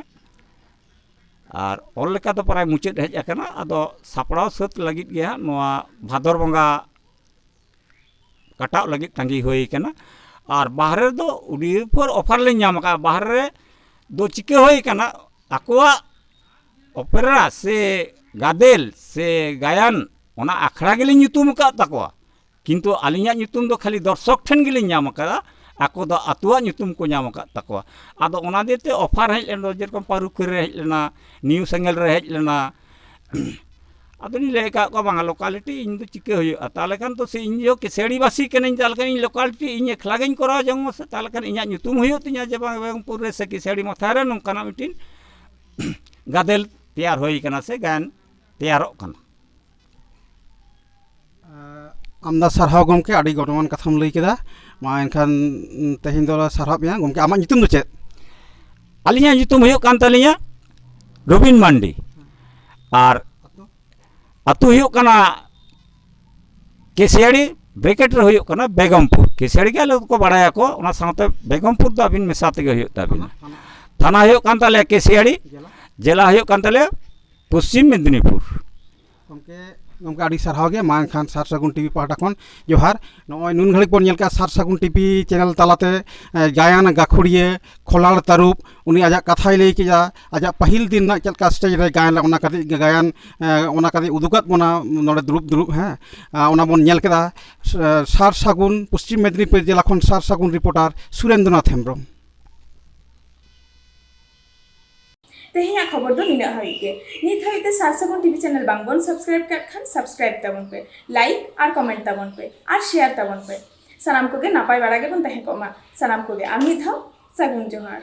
ᱟᱨ ᱚᱞ ᱞᱮᱠᱟ ᱫᱚ ᱯᱨᱟᱭ ᱢᱩᱪᱟᱹᱫ ᱦᱮᱡ ᱟᱠᱟᱱᱟ, ᱟᱫᱚ ᱥᱟᱯᱲᱟᱣ ᱥᱟᱹᱛ ᱞᱟᱹᱜᱤᱫ ᱜᱮ ᱦᱟᱸᱜ ᱱᱚᱣᱟ ᱵᱷᱟᱫᱚᱨ ᱵᱚᱸᱜᱟ ᱠᱟᱴᱟᱣ ᱞᱟᱹᱜᱤᱫ ᱛᱟᱺᱜᱤ ᱦᱩᱭ ᱠᱟᱱᱟ᱾ ᱟᱨ ᱵᱟᱦᱨᱮ ᱨᱮᱫᱚ ᱩᱰᱤ ᱩᱯᱷᱟᱹᱨ ᱚᱯᱷᱟᱨ ᱞᱤᱧ ᱧᱟᱢ ᱟᱠᱟᱫᱼᱟ᱾ ᱵᱟᱦᱨᱮ ᱨᱮ ᱫᱚ ᱪᱤᱠᱟᱹ ᱦᱩᱭ ᱠᱟᱱᱟ, ᱟᱠᱚᱣᱟᱜ ᱚᱯᱮᱨᱟ ᱥᱮ ᱜᱟᱫᱮᱞ ᱥᱮ ᱜᱟᱭᱟᱱ ᱚᱱᱟ ᱟᱠᱷᱲᱟ ᱜᱮᱞᱤᱧ ᱧᱩᱛᱩᱢ ᱟᱠᱟᱫ ᱛᱟᱠᱚᱣᱟ, ᱠᱤᱱᱛᱩ ᱟᱹᱞᱤᱧᱟᱜ ᱧᱩᱛᱩᱢ ᱫᱚ ᱠᱷᱟᱹᱞᱤ ᱫᱚᱨᱥᱚᱠ ᱴᱷᱮᱱ ᱜᱮᱞᱤᱧ ᱧᱟᱢ ᱟᱠᱟᱫᱟ, ᱟᱠᱚ ᱫᱚ ᱟᱹᱛᱩᱣᱟᱜ ᱧᱩᱛᱩᱢ ᱠᱚ ᱧᱟᱢ ᱟᱠᱟᱫ ᱛᱟᱠᱚᱣᱟ᱾ ᱟᱫᱚ ᱚᱱᱟ ᱫᱤᱭᱮ ᱛᱮ ᱚᱯᱷᱟᱨ ᱦᱮᱡ ᱞᱮᱱ ᱫᱚ, ᱡᱮᱨᱚᱠᱚᱢ ᱯᱟᱹᱨᱩᱠᱷᱤᱭᱟᱹ ᱨᱮ ᱦᱮᱡ ᱞᱮᱱᱟ, ᱱᱤᱭᱩ ᱥᱮᱸᱜᱮᱞ ᱨᱮ ᱦᱮᱡ ᱞᱮᱱᱟ, ᱟᱫᱚᱞᱤᱧ ᱞᱟᱹᱭ ᱟᱠᱟᱫ ᱠᱚᱣᱟ, ᱵᱟᱝᱟ ᱞᱳᱠᱟᱞᱤᱴᱤ ᱤᱧ ᱫᱚ ᱪᱤᱠᱟᱹ ᱦᱩᱭᱩᱜᱼᱟ? ᱛᱟᱦᱚᱞᱮ ᱠᱷᱟᱱ ᱛᱚ ᱥᱮ ᱤᱧ ᱫᱚ ᱠᱤᱥᱟᱹᱲᱤ ᱵᱟᱹᱥᱤ ᱠᱟᱹᱱᱟᱹᱧ, ᱛᱟᱦᱚᱞᱮ ᱠᱷᱟᱱ ᱤᱧ ᱞᱳᱠᱟᱞᱤᱴᱤ ᱤᱧ ᱮᱠᱞᱟ ᱜᱤᱧ ᱠᱚᱨᱟᱣ ᱡᱚᱝ ᱢᱟ ᱥᱮ, ᱛᱟᱦᱚᱞᱮ ᱠᱷᱟᱱ ᱤᱧᱟᱹᱜ ᱧᱩᱛᱩᱢ ᱦᱩᱭᱩᱜ ᱛᱤᱧᱟ ᱡᱮ ᱵᱟᱝ ᱵᱮᱜᱚᱢᱯᱩᱨ ᱨᱮ ᱥᱮ ᱠᱤᱥᱟᱹᱲᱤ ᱢᱟᱛᱷᱟ ᱨᱮ ᱱᱚᱝᱠᱟᱱᱟᱜ ᱢᱤᱫᱴᱤᱱ ᱜᱟᱫᱮᱞ ᱛᱮᱭᱟᱨ ᱦᱩᱭ ᱠᱟᱱᱟ ᱥᱮ ᱜᱟᱭᱟᱱ ᱛᱮᱭᱟᱨᱚᱜ ᱠᱟᱱᱟ᱾ ᱟᱢᱫᱟ ᱥᱟᱨᱦᱟᱣ ᱜᱚᱢᱠᱮ, ᱟᱹᱰᱤ ᱜᱚᱱᱚᱝᱟᱱ ᱠᱟᱛᱷᱟᱢ ᱞᱟᱹᱭ ᱠᱮᱫᱟ᱾ ᱢᱟ ᱮᱱᱠᱷᱟᱱ, ᱩᱸ, ᱛᱮᱦᱮᱧ ᱫᱚᱞᱮ ᱥᱟᱨᱦᱟᱣ ᱢᱮᱭᱟ᱾ ᱜᱚᱢᱠᱮ, ᱟᱢᱟᱜ ᱧᱩᱛᱩᱢ ᱫᱚ ᱪᱮᱫ? ᱟᱹᱞᱤᱧᱟᱜ ᱧᱩᱛᱩᱢ ᱦᱩᱭᱩᱜ ᱠᱟᱱ ᱛᱟᱹᱞᱤᱧᱟ ᱨᱚᱵᱤᱱ ᱢᱟᱱᱰᱤ᱾ ᱟᱨ ᱟᱹᱛᱩ ᱦᱩᱭᱩᱜ ᱠᱟᱱᱟ ᱠᱮᱥᱤᱭᱟᱲᱤ, ᱵᱨᱮᱠᱮᱴ ᱨᱮ ᱦᱩᱭᱩᱜ ᱠᱟᱱᱟ ᱵᱮᱜᱚᱢᱯᱩᱨ᱾ ᱠᱮᱥᱤᱭᱟᱲᱤ ᱜᱮ ᱟᱞᱮ ᱫᱚᱠᱚ ᱵᱟᱲᱟᱭᱟᱠᱚ, ᱚᱱᱟ ᱥᱟᱶᱛᱮ ᱵᱮᱜᱚᱢᱯᱩᱨ ᱫᱚ ᱟᱹᱵᱤᱱ ᱢᱮᱥᱟ ᱛᱮᱜᱮ ᱦᱩᱭᱩᱜ ᱛᱟᱹᱵᱤᱱᱟ᱾ ᱛᱷᱟᱱᱟ ᱦᱩᱭᱩᱜ ᱠᱟᱱ ᱛᱟᱞᱮᱭᱟ ᱠᱮᱥᱤᱭᱟᱲᱤ, ᱡᱮᱞᱟ ᱦᱩᱭᱩᱜ ᱠᱟᱱ ᱛᱟᱞᱮᱭᱟ ᱯᱚᱥᱪᱤᱢ ᱢᱮᱫᱽᱱᱤᱯᱩᱨ᱾ ᱜᱚᱢᱠᱮ, ᱜᱚᱢᱠᱮ, ᱟᱹᱰᱤ ᱥᱟᱨᱦᱟᱣ ᱜᱮ᱾ ᱢᱟ ᱮᱱᱠᱷᱟᱱ ᱥᱟᱨ ᱥᱟᱹᱜᱩᱱ ᱴᱤᱵᱷᱤ ᱯᱟᱦᱴᱟ ᱠᱷᱚᱱ ᱡᱚᱦᱟᱨ᱾ ᱱᱚᱜᱼᱚᱭ ᱱᱩᱱ ᱜᱷᱟᱹᱲᱤᱡ ᱵᱚᱱ ᱧᱮᱞ ᱠᱮᱫᱟ ᱥᱟᱨ ᱥᱟᱹᱜᱩᱱ ᱴᱤᱵᱷᱤ ᱪᱮᱱᱮᱞ ᱛᱟᱞᱟᱛᱮ, ᱮ, ᱜᱟᱭᱟᱱ ᱜᱟᱹᱠᱷᱩᱲᱤᱭᱟᱹ ᱠᱷᱚᱞᱟᱲ ᱛᱟᱹᱨᱩᱵ, ᱩᱱᱤ ᱟᱡᱟᱜ ᱠᱟᱛᱷᱟᱭ ᱞᱟᱹᱭ ᱠᱮᱫᱟ, ᱟᱡᱟᱜ ᱯᱟᱹᱦᱤᱞ ᱫᱤᱱ ᱨᱮᱱᱟᱜ ᱪᱮᱫ ᱞᱮᱠᱟ ᱥᱴᱮᱡ ᱨᱮ ᱜᱟᱭᱟᱱ ᱞᱮᱫᱟ, ᱚᱱᱟ ᱠᱟᱹᱴᱤᱡ ᱜᱟᱭᱟᱱ, ᱮ, ᱚᱱᱟ ᱠᱟᱹᱴᱤᱡ ᱩᱫᱩᱜᱟᱫ ᱵᱚᱱᱟ ᱱᱚᱰᱮ ᱫᱩᱲᱩᱵ ᱫᱩᱲᱩᱵ, ᱦᱮᱸ᱾ ᱟ, ᱚᱱᱟ ᱵᱚᱱ ᱧᱮᱞ ᱠᱮᱫᱟ᱾ ᱥ-, ᱥᱟᱨ ᱥᱟᱹᱜᱩᱱ ᱯᱚᱥᱪᱤᱢ ᱢᱮᱫᱽᱱᱤᱯᱩᱨ ᱡᱮᱞᱟ ᱠᱷᱚᱱ ᱥᱟᱨ ᱥᱟᱹᱜᱩᱱ ᱨᱤᱯᱳᱨᱴᱟᱨ ᱥᱩᱨᱮᱱᱫᱨᱚᱱᱟᱛᱷ ᱦᱮᱢᱵᱨᱚᱢ᱾ ᱛᱮᱦᱮᱧᱟᱜ ᱠᱷᱚᱵᱚᱨ ᱫᱚ ᱱᱤᱱᱟᱹᱜ ᱦᱟᱹᱵᱤᱡ ᱜᱮ᱾ ᱱᱤᱛ ᱦᱟᱹᱵᱤᱡ ᱛᱮ ᱥᱟᱨ ᱥᱟᱹᱜᱩᱱ ᱴᱤᱵᱷᱤ ᱪᱮᱱᱮᱞ ᱵᱟᱝ ᱵᱚᱱ ᱥᱟᱵᱥᱠᱨᱟᱭᱤᱵ ᱠᱟᱜ ᱠᱷᱟᱱ, ᱥᱟᱵᱥᱠᱨᱟᱭᱤᱵ ᱛᱟᱵᱚᱱ ᱯᱮ, ᱞᱟᱭᱤᱠ ᱟᱨ ᱠᱚᱢᱮᱱᱴ ᱛᱟᱵᱚᱱ ᱯᱮ, ᱟᱨ ᱥᱮᱭᱟᱨ ᱛᱟᱵᱚᱱ ᱯᱮ᱾ ᱥᱟᱱᱟᱢ ᱠᱚᱜᱮ ᱱᱟᱯᱟᱭ ᱵᱟᱲᱟ ᱜᱮᱵᱚᱱ ᱛᱟᱦᱮᱸ ᱠᱚᱜ ᱢᱟ᱾ ᱥᱟᱱᱟᱢ ᱠᱚᱜᱮ ᱟᱨ ᱢᱤᱫ ᱫᱷᱟᱣ ᱥᱟᱹᱜᱩᱱ ᱡᱚᱦᱟᱨ᱾